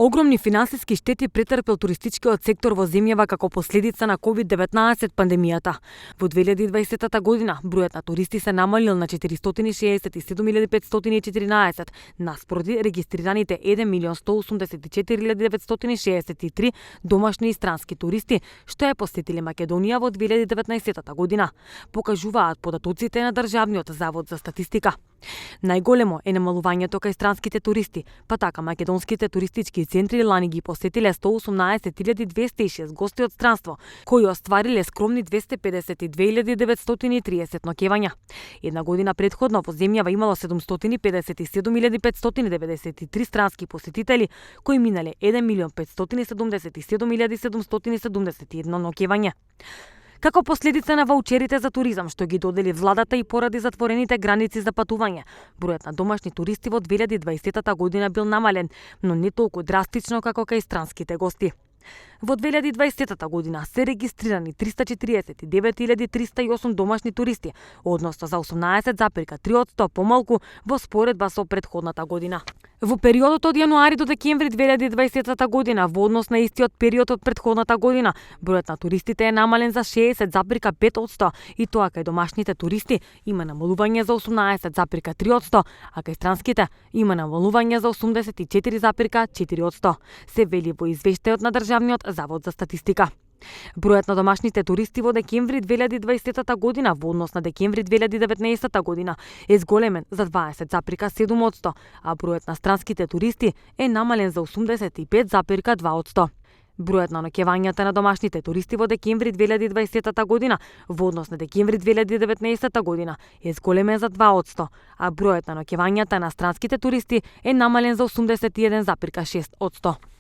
Огромни финансиски штети претрпел туристичкиот сектор во земјава како последица на COVID-19 пандемијата. Во 2020 година бројот на туристи се намалил на 467.514 наспроти регистрираните 1.184.963 домашни и странски туристи, што е посетиле Македонија во 2019 година, покажуваат податоците на Државниот завод за статистика. Најголемо е намалувањето кај странските туристи, па така македонските туристички центри лани ги посетиле 118.206 гости од странство, кои оствариле скромни 252.930 ноќевања. Една година претходно во земјава имало 757.593 странски посетители, кои минале 1.577.771 ноќевања. Како последица на ваучерите за туризам што ги додели владата и поради затворените граници за патување, бројот на домашни туристи во 2020 година бил намален, но не толку драстично како кај странските гости. Во 2020 година се регистрирани 349.308 домашни туристи, односно за 18,3% помалку во споредба со претходната година. Во периодот од јануари до декември 2020 година, во однос на истиот период од претходната година, бројот на туристите е намален за 60,5% и тоа кај домашните туристи има намалување за 18,3%, а кај странските има намалување за 84,4%, се вели во извештајот на Државниот завод за статистика. Бројот на домашните туристи во декември 2020 година во однос на декември 2019 година е зголемен за 20,7%, а бројот на странските туристи е намален за 85,2%. Бројот на ноќевањата на домашните туристи во декември 2020 година во однос на декември 2019 година е зголемен за 2%, а бројот на ноќевањата на странските туристи е намален за 81,6%.